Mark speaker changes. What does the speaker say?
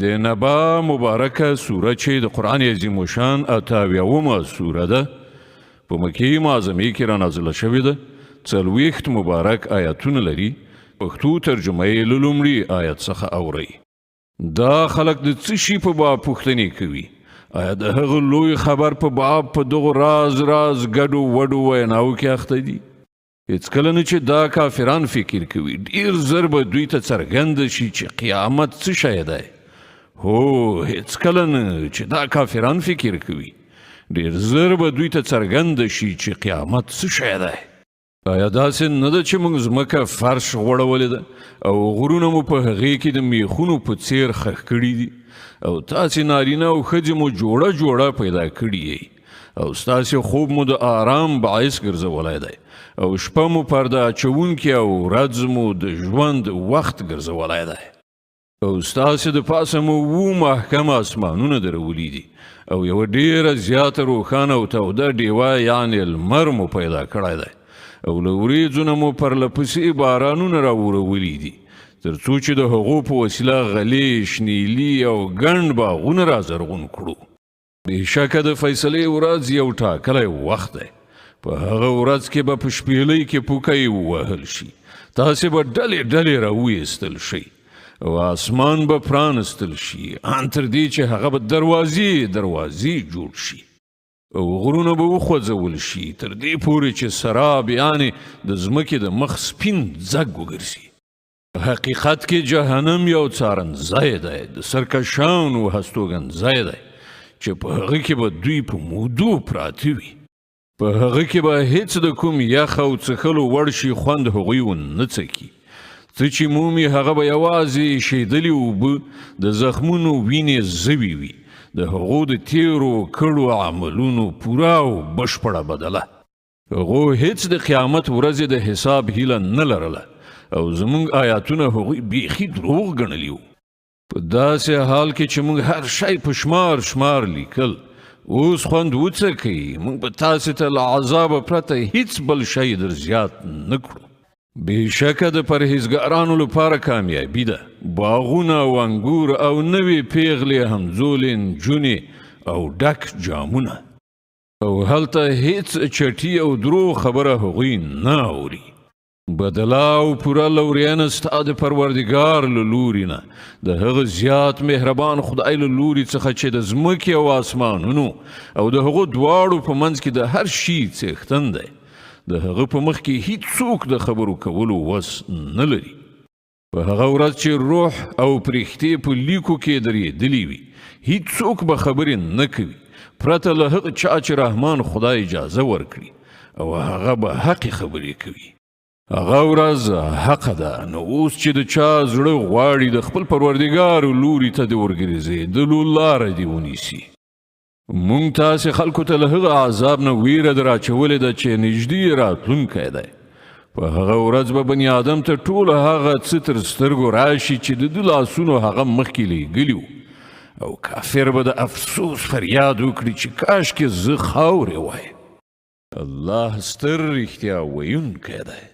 Speaker 1: د نبا مبارکه سوره چې د قرآن عظیم شان 78مه سوره ده، په مکې معظمې کې را نازله شوې ده. 40 مبارک آیتونه لري. پښتو ترجمه یې له لومړي آیت څخه اورئ. دا خلک د څه شي په باب پوښتنې کوي؟ آیا د هغه لوی خبر په باب په دغو راز راز ګډو وډو ویناوو کې اخته دي؟ هېڅکله نه چې دا کافران فکر کوي ډېر زر به دوی ته څرګنده شي چې قیامت څه شی دی. هو، هېڅکله نه چې دا کافران فکر کوي ډېر زر به دوی ته څرګنده شي چې قیامت څه شی دی. آیا داسې نه ده چې موږ ځمکه فرش غوړولې ده او غرونه مو په هغې کې د میخونو په څیر خښ کړي دي، او تاسې نارینه او ښځې مو جوړه جوړه پیدا کړي یئ، او ستاسې خوب مو د آرام باعث ګرځولی دی، او شپه مو پرده اچوونکې او ورځ مو د ژوند وخت ګرځولی دی، او ستاسې د پاسه مو اووه محکم اسمانونه درولي دي، او یوه ډېره زیاته روښانه او توده ډیوه یعنې لمر مو پیدا کړی دی، او له ورېځو نه مو پرله پسې بارانونه راورولي دي، تر څو چې د هغو په وسیله غلې، شنیلي او ګڼ باغونه را زرغون کړو. بېشکه د فیصلې ورځ یو ټاکلی وخت دی. په هغه ورځ کې به په شپېلۍ کې پوکی ووهل شي، تاسې به ډلې ډلې راویستل شئ، او آسمان به پرانستل شي، ان تر دې چې هغه به دروازې دروازې جوړ شي، او غرونه به وخوځول شي تر دې پورې چې سراب یعنې د ځمکې د مخ سپین ځګ وګرځي. حقیقت کې جهنم یو څارنځای دی، د سرکشانو هستوګنځای دی، چې په هغه کې به دوی په مودو پراته وي. په هغه کې به هیڅ د کوم یخ او څښلو وړ شي خوند هغوی ونه څکي. څه چې مومي هغه به یوازې شیدلې اوبه، د زخمونو وینې زوي وي، د هغو د تیرو کړو عملونو پوره او بشپړه بدله. هغو هیڅ د قیامت ورځې د حساب هیله نه لرله، او زموږ آیاتونه هغوی بیخي دروغ ګڼلي وو. په داسې حال کې چې موږ هر شی په شمار شمار لیکل، اوس خوند وڅکئ، موږ به تاسې ته له عذابه پرته هیڅ بل شی در زیات نه کړو. بېشکه د پرهیزګارانو لپاره کامیابي ده، باغونه او انګور او نوې پیغلې همزولې نجونې او ډک جامونه، او هلته هیڅ چټي او درو خبره هغوی نه اوري. بدله او پوره لورینه ستا د پروردګار له لوري نه، د هغه زیات مهربان خدای له لوري څخه چې د ځمکې او آسمانونو او د هغو دواړو په منځ کې د هر شي څښتن دی. د هغه په مخ کې هیڅوک د خبرو کولو وس نه لري. په هغه ورځ چې روح او پرښتې په لیکو کې درېدلي وي، هیڅوک به خبرې نه کوي پرته له هغه چا چې رحمان خدای اجازه ورکړي، او هغه به حقې خبرې کوي. هغه ورځ حق ده، نو اوس چې د چا زړه غواړي د خپل پروردګار لوري ته دې ورګرځېدلو لاره دې ونیسي. مونږ تاسې خلکو ته له هغه عذاب نه ویره در اچولې ده چې نږدې راتلونکی دی. په هغه ورځ به بني آدم ته ټول هغه څه تر سترګو راشي چې د ده لاسونو هغه مخکې لیږلي وو، او کافر به د افسوس فریاد وکړي چې کاشکې زه خاورې وای. الله ستر رښتیا ویونکی دی.